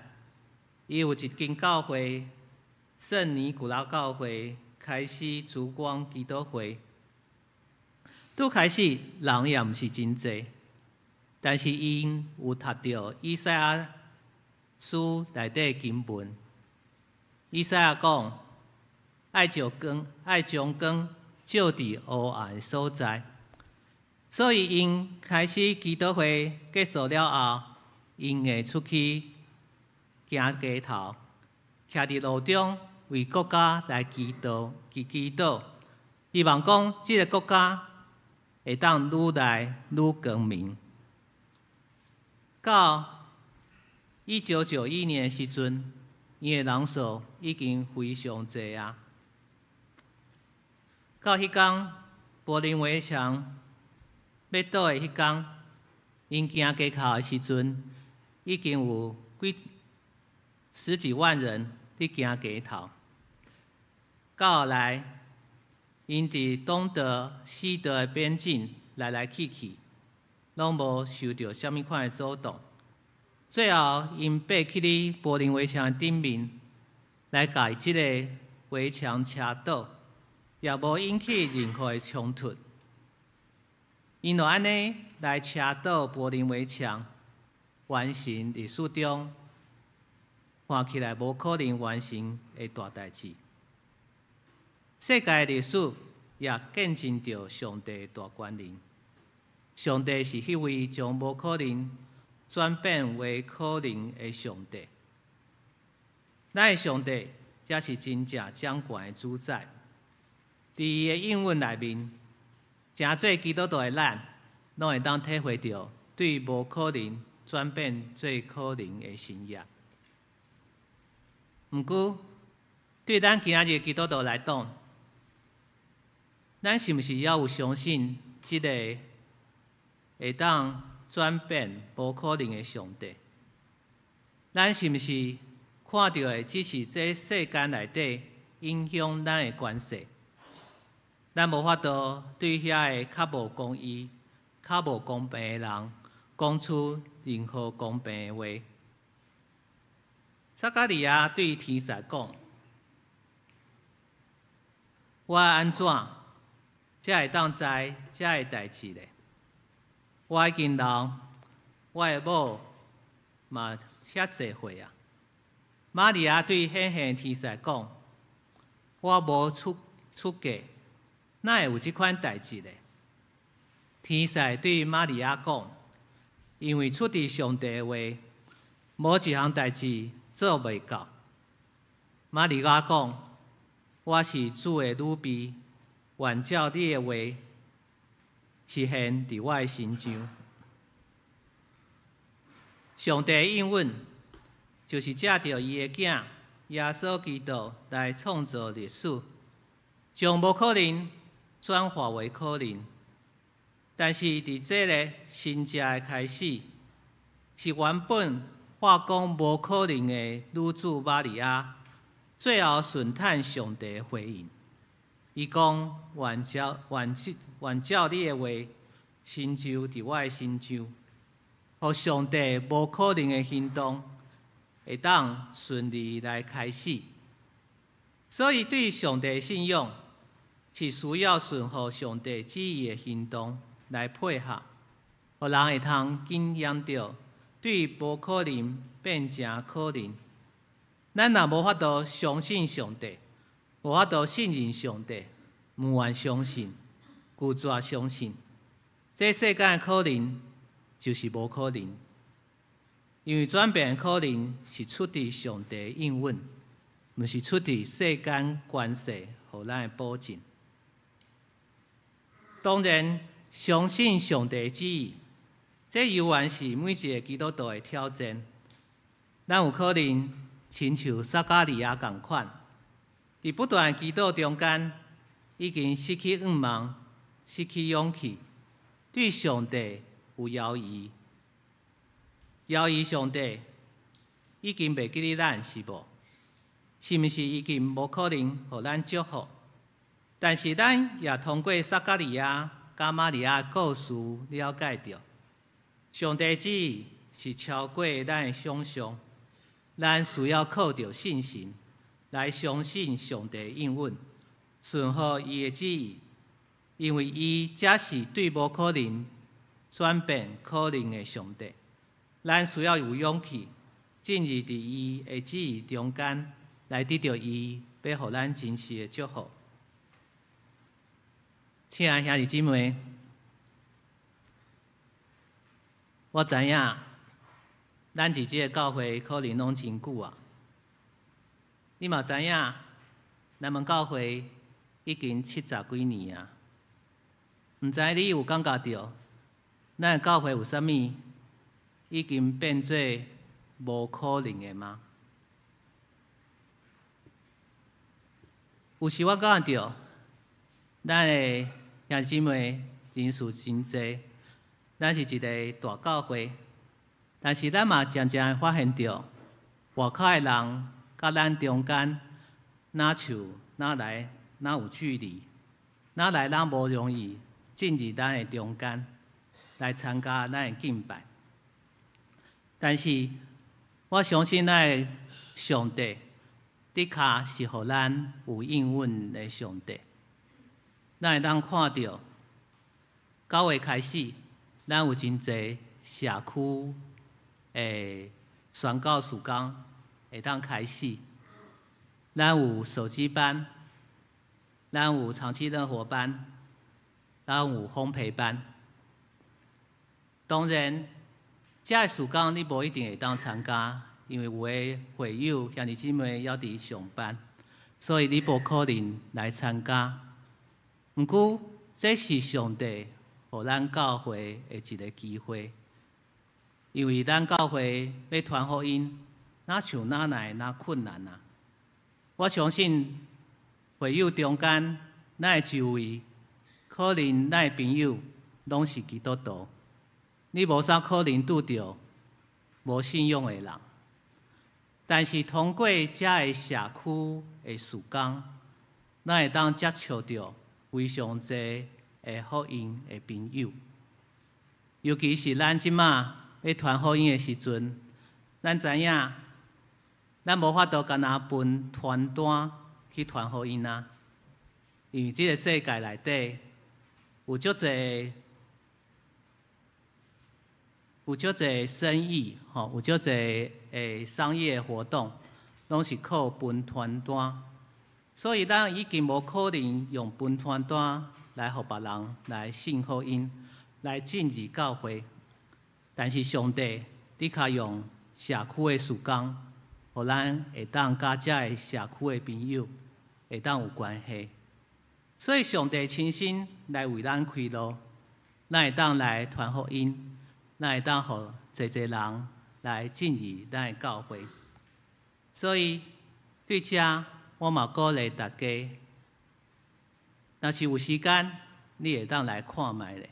伊有一間教會——聖尼古拉教會，開始燭光祈禱會。拄開始人也毋是真濟，但是𪜶有讀著以賽亞書內底經文。以賽亞講：愛照光，愛將光照佇黑暗所在。所以𪜶開始祈禱會結束了後，𪜶會出去行街頭，徛佇路中為國家來祈禱，去祈禱，希望講這个國家會當愈來愈光明。到1991年的時陣，𪜶的人數已經非常濟啊。到彼工柏林圍牆欲倒的彼工，𪜶行街口的時陣，已經有幾十幾萬人佇行街頭。到後來，𪜶佇東德、西德的邊境來來去去，攏無受著啥物款的阻擋。最後，𪜶爬去咧柏林圍牆頂面，來共這个圍牆車倒，也無引起任何的衝突。𪜶就按呢來車倒柏林圍牆，完成歷史中看起來無可能完成的大代誌。世界歷史也見證著上帝大權能。上帝是彼位將無可能轉變為可能的上帝。咱的上帝才是真正掌權的主宰。佇伊的應允內面，成做基督徒的咱，攏會當體會著對無可能轉變做可能的神蹟。毋過，對咱今仔日基督徒來講，咱是毋是猶有相信這个會當轉變無可能的上帝？咱是毋是看著的只是這世間內底影響咱的關係？咱無法度對遐个較無公義、較無公平的人講出任何公平的話。撒迦利亞對天使講：我按怎才會當知這个代誌咧？我已經老，我的某嘛遐濟歲啊。瑪利亞對顯現天使講：我無出嫁，哪會有這款代誌咧？天使對瑪利亞講：因為出自上帝的話，無一項代誌做袂到。瑪利亞講：我是主的女婢，願照你的話實現佇我的身上。上帝應允，就是藉著伊的囝耶穌基督來創造歷史，將無可能轉化為可能。但是佇這个神蹟的開始，是原本話講無可能的女子瑪利亞，最後順趁上帝的回應。伊講：願照你的話，成就佇我的身上，予上帝無可能的行動會當順利來開始。所以對上帝的信仰是需要順服上帝旨意的行動來配合，予人會通經驗著對無可能變成可能。咱若無法度相信上帝，無法度信任上帝，毋願相信，拒絕相信，這世間的可能就是無可能。因為轉變的可能是出佇上帝的應允，毋是出佇世間關係予咱的保證。當然，相信上帝的旨意，這猶原是每一个基督徒的挑戰。咱有可能親像撒迦利亞仝款，佇不斷祈禱中間，已經失去願望、失去勇氣，對上帝有猶疑，猶疑上帝已經袂記得咱是無？是毋是已經無可能予咱祝福？但是咱也通過撒迦利亞佮瑪利亞故事了解著，上帝旨意是超過咱的想象，咱需要靠著信心來相信上帝應允，順服伊的旨意，因為伊才是對無可能轉變可能的上帝。咱需要有勇氣進入佇伊的旨意中間，來得著伊欲予咱真實的祝福。親愛兄弟姊妹，我知影，咱佇這个教會可能攏真久啊。你嘛知影，咱們教會已經七十幾年啊。毋知你有感覺著，咱的教會有啥物已經變做無可能的嗎？有時我感覺著，咱的兄弟姊妹人數真濟，咱是一个大教會，但是咱嘛漸漸發現著，外口的人佮咱中間，若像若來若有距離，若來咱無容易進入咱的中間來參加咱的敬拜。但是我相信咱的上帝的確是予咱有應允的上帝。咱會當看著9月開始，咱有真濟社區的宣教事工會當開始。咱有手機班，咱有長期樂活班，咱有烘焙班。當然，這个事工你無一定會當參加，因為有的會友兄弟姊妹猶佇上班，所以你無可能來參加。毋過，這是上帝予咱教會的一个機會，因為咱教會欲傳福音，若像哪來若困難啊！我相信會友中間，咱的周圍可能咱的朋友攏是基督徒，你無啥可能拄著無信仰的人。但是通過遮个社區的事工，咱會當接觸著非常濟的福音的朋友。尤其是咱這馬欲傳福音的時陣，咱知影，咱無法度干焦分傳單去傳福音啊。因為這个世界內底有足濟有足濟生意，吼，有足濟的商業活動，攏是靠分傳單，所以咱已經無可能用分傳單來予別人來信福音，來進入教會。但是上帝的確用社區的事工，予咱會當佮遮个社區的朋友會當有關係。所以上帝親身來為咱開路，咱會當來傳福音，咱會當予濟濟人來進入咱的教會。所以對遮，我嘛鼓勵大家，若是有時間，你會當來看覓咧，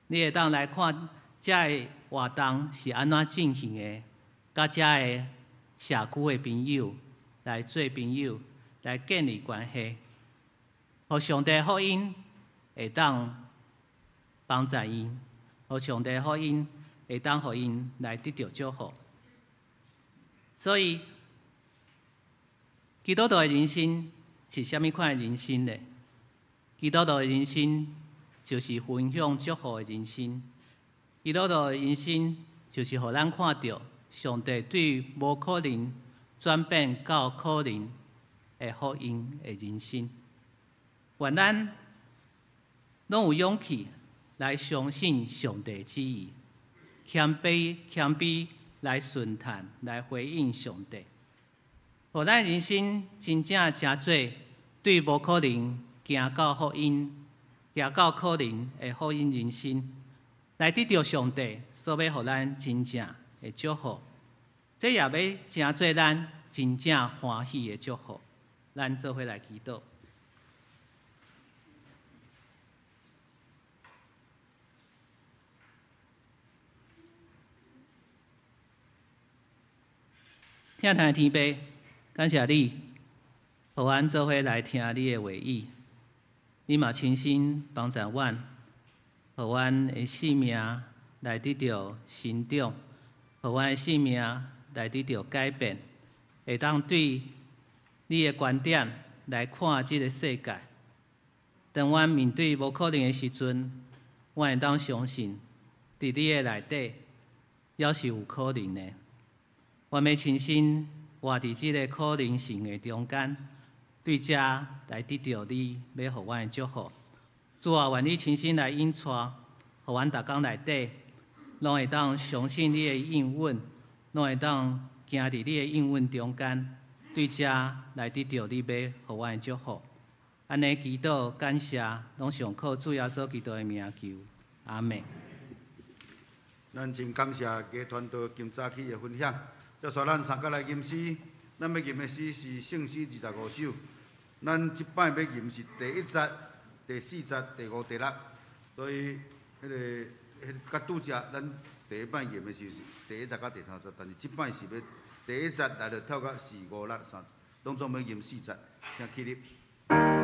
你會當來看遮个活動是按怎進行的，佮遮个社區的朋友來做朋友，來建立關係，予上帝福音會當幫助𪜶，予上帝福音會當予𪜶來得著祝福。所以，基督徒的人生是啥物款的人生呢？基督徒的人生就是分享祝福的人生。基督徒的人生就是予咱看著上帝對無可能轉變到可能的福音的人生。願咱攏有勇氣來相信上帝旨意，謙卑謙卑來順從，來回應上帝。予咱人生真正成做對無可能行到福音，行到可能的福音人生，來得著上帝所欲予咱真正的祝福。這也欲成做咱真正歡喜的祝福。咱做伙來祈禱。疼痛的天父，感謝你，予阮做伙來聽你的話語。你嘛親身幫助阮，予阮的生命來得著成長，予阮的生命來得著改變，會當對你的觀點來看這个世界。當阮面對無可能的時陣，阮會當相信，佇你的內底，猶是有可能的。我欲親身活佇這个可能性的中間，對遮來得著你欲予阮的祝福。主啊，願你親身來引帶，予阮逐工內底，攏會當相信你的應允，攏會當行佇你的應允中間，對遮來得著你欲予阮的祝福。按呢祈禱感謝，攏上靠主耶穌基督的名求，阿們。咱真感謝家傳道今早起的分享。接續咱三角來吟詩，咱欲吟的詩是聖詩25首。咱這擺欲吟是第一節、第四節、第五、第六，所以彼个、彼佮拄才咱第一擺吟的是第一節佮第三節，但是這擺是欲第一節來就跳到四五六三，攏總欲吟四節，請起立。 Thank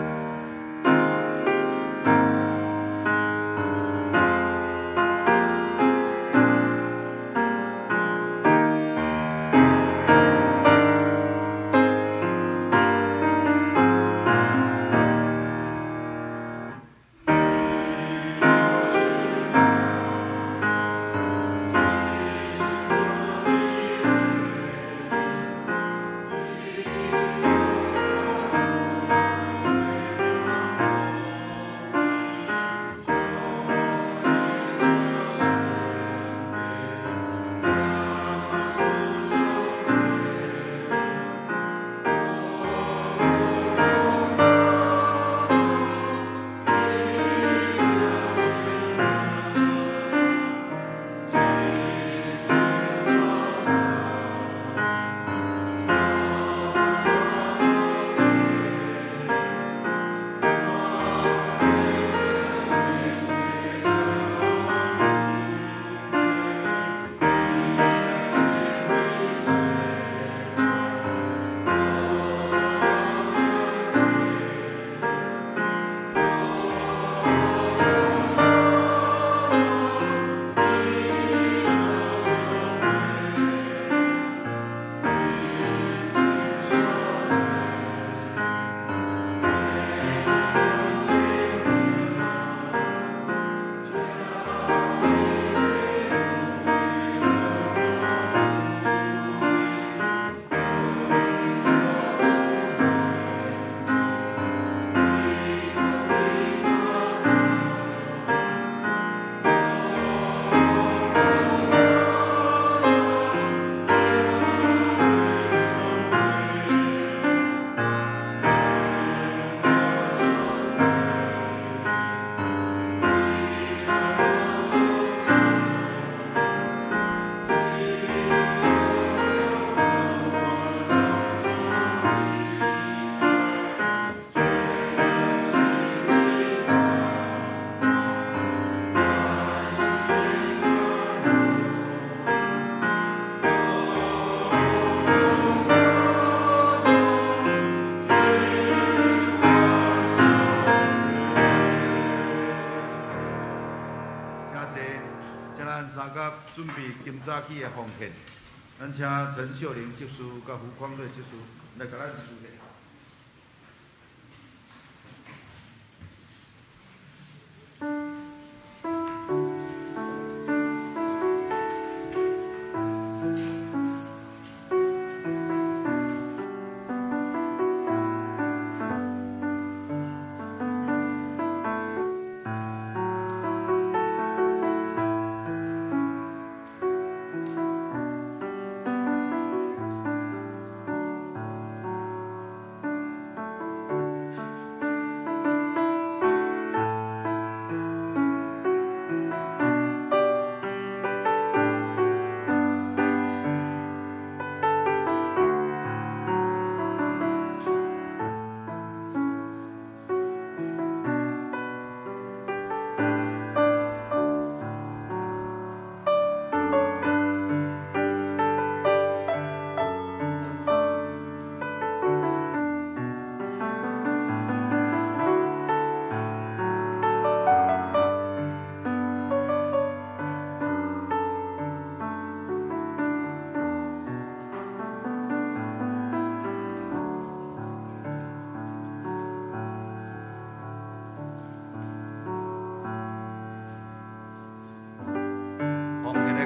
咱三甲準備今早起的奉獻。咱請陳秀玲執事佮胡匡瑞執事來共咱司獻。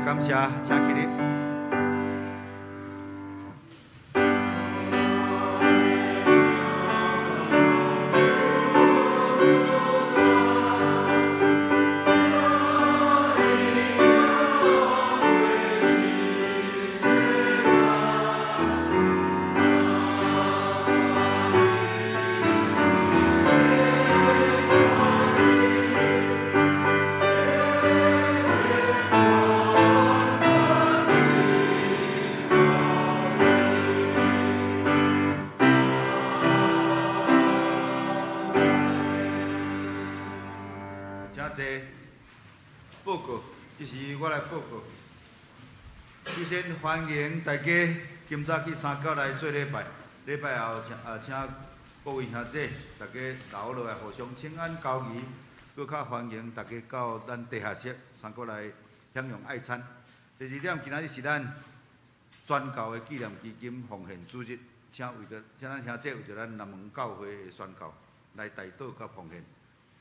感謝，請起立。報告，這是我來報告。首先歡迎大家今早起三九來做禮拜，禮拜後請各位兄弟大家留落來互相請安交誼，閣較歡迎大家到咱地下室三九來享用愛餐。第二點，今仔日是咱宣教的紀念基金奉獻主日，請咱兄弟為著咱南門教會的宣教來代禱佮奉獻。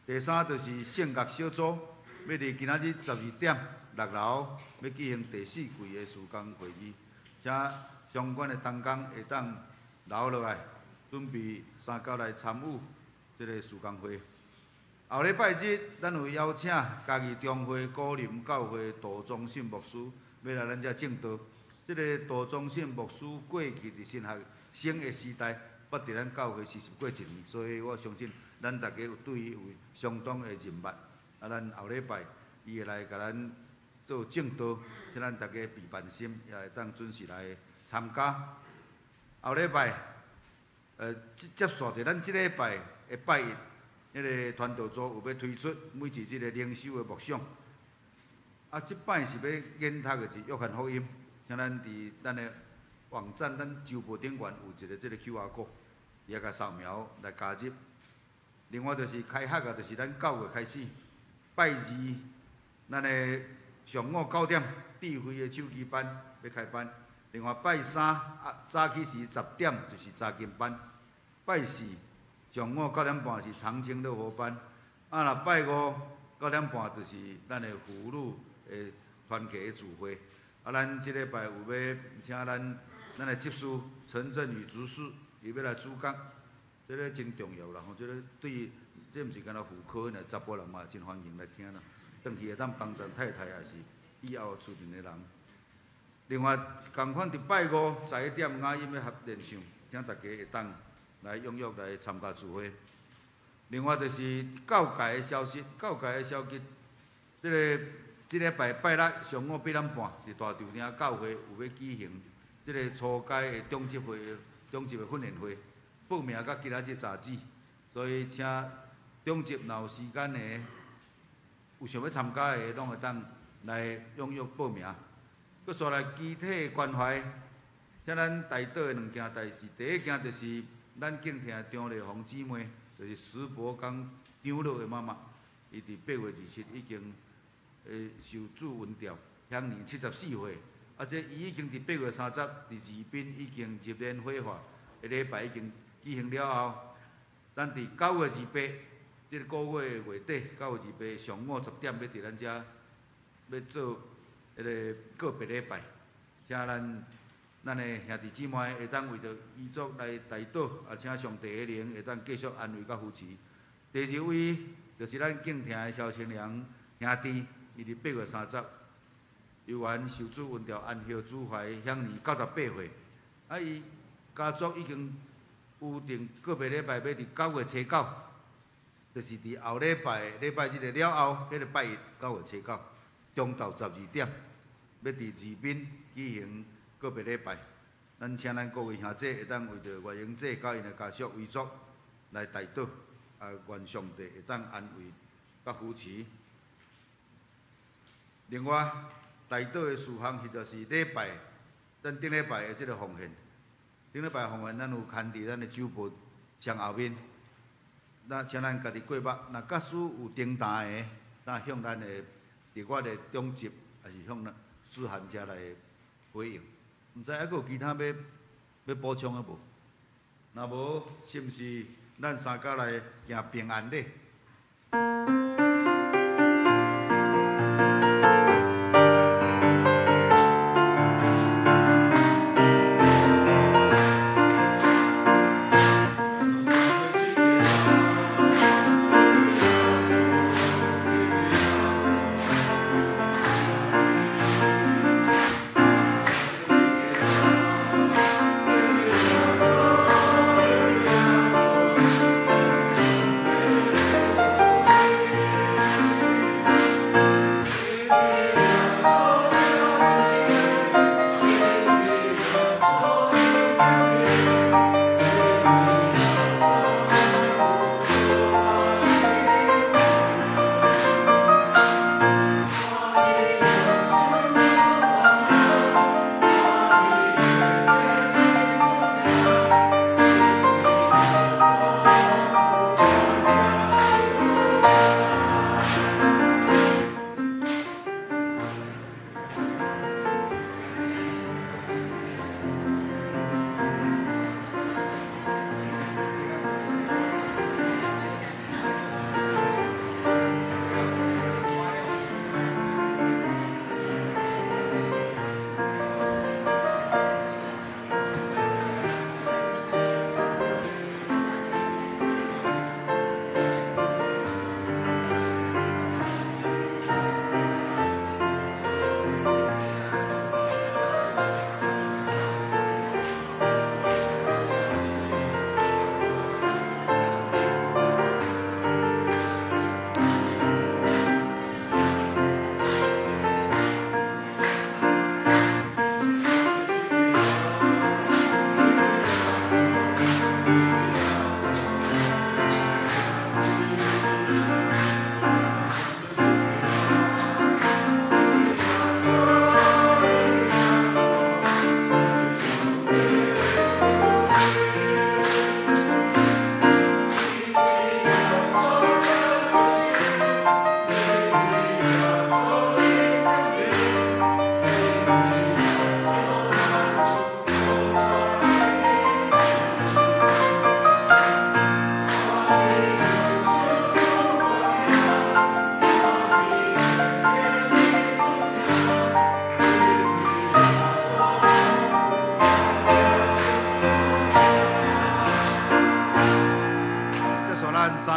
第三就是聖樂小組，欲佇今仔日12點6樓欲舉行第四季的事工會議，請相關的同工會當留落來，準備三九來參與這个事工會。後禮拜日，咱有邀請嘉義中會古林教會杜忠信牧師欲來咱遮證道。這个杜忠信牧師過去佇神學生的時代，捌佇咱教會實習過一年，所以我相信咱大家有對伊有相當的認捌。啊，咱後禮拜伊會來共咱做證道，請咱大家備辦心，也會當準時來參加。後禮拜，接續佇咱這禮拜的拜一，彼个傳道組有欲推出每一日的靈修的默想。啊，這擺是欲研讀的是約翰福音，請咱佇咱的網站、咱周報頂懸有一个這个 QR code，伊共掃描來加入。另外就是開學啊，就是咱9月開始，拜二，咱的上午9點智慧的手機班欲開班。另外拜三啊，早起時10點就是查經班。拜四上午9點半是長青樂活班。啊，若拜五9點半就是咱的婦女的團契的聚會。啊，咱這禮拜有欲請咱的執事陳振宇執事，伊欲來主講。這个真重要啦吼！這个對，這毋是干焦婦科爾，查埔人嘛真歡迎來聽啦。轉去會當幫助太太，也是以後厝邊的人。另外，仝款佇拜五11點雅音欲合練唱，請大家會當來踴躍來參加聚會。另外就是教界的消息，教界的消息，這禮拜拜六上午8點半，佇大稻埕教會有欲舉行這个初階的長執會、長執的訓練會。報名到今仔日截止，所以請長執若有時間的，有想欲參加的，攏會當來踴躍報名。閣煞來肢體關懷，請咱代禱的兩件代誌，第一件就是咱敬聽張麗紅姊妹，就是石博剛長老的媽媽，伊佇8月27已經受主恩召，享年74岁。啊，这伊已经伫8月30伫二滨已经入殓火化，礼拜已经举行了后，咱伫9月28，这个月月底9月28上午10点欲伫咱遮欲做彼个告别礼拜，请咱的兄弟姊妹会当为著遗族来代祷，啊，请上帝的灵会当继续安慰佮扶持。第二位就是咱敬听的萧清良兄弟，伊伫8月30犹原受主恩召安息主怀，享年98岁。啊，伊家族已经预定告别礼拜欲伫9月初9，就是伫后礼拜礼拜日的了后，彼个拜一9月初9，中昼12点，欲伫二滨举行告别礼拜。咱请咱各位兄姐会当为著月英姐佮𪜶的家属遗族来代祷，啊，愿上帝会当安慰佮扶持。另外，代祷的事项，彼就是礼拜，咱顶礼拜的这个奉献。顶礼拜奉献，咱有牵伫咱的主簿上后面。那请咱家己过目，若假使有订单的，那向咱的伫我的长执，抑是向咱书涵遮来回应。毋知犹阁有其他欲补充的无？若无，是毋是咱三家来行平安礼？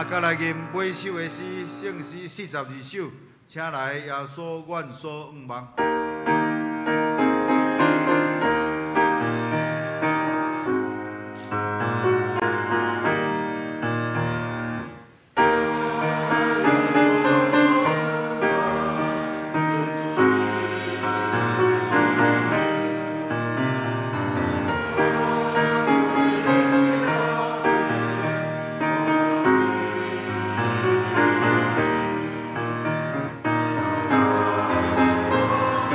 再来吟尾首的诗，圣诗42首，请来耶稣，阮所向望。 Thank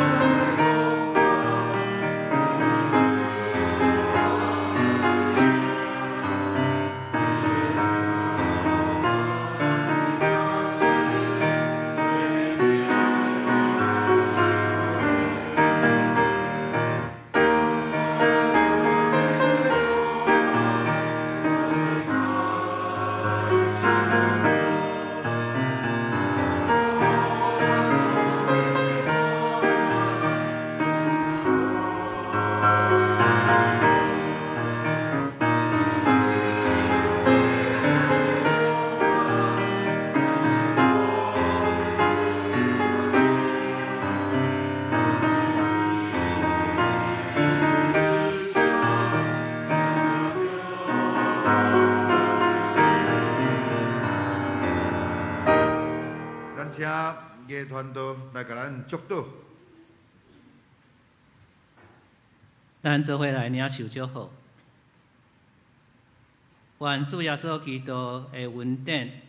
咱請樂團隊來共咱祝禱。咱做伙來領受祝福。願主耶穌基督的恩典、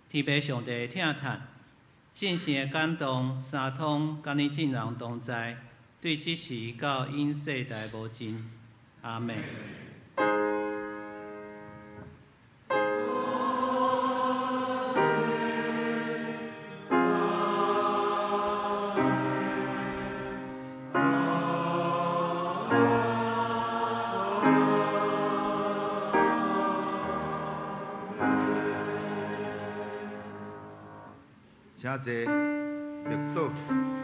天父上帝的疼疼、聖神的感動、三通佮你眾人同在，對這時到永世代無盡。阿們。請坐，默禱。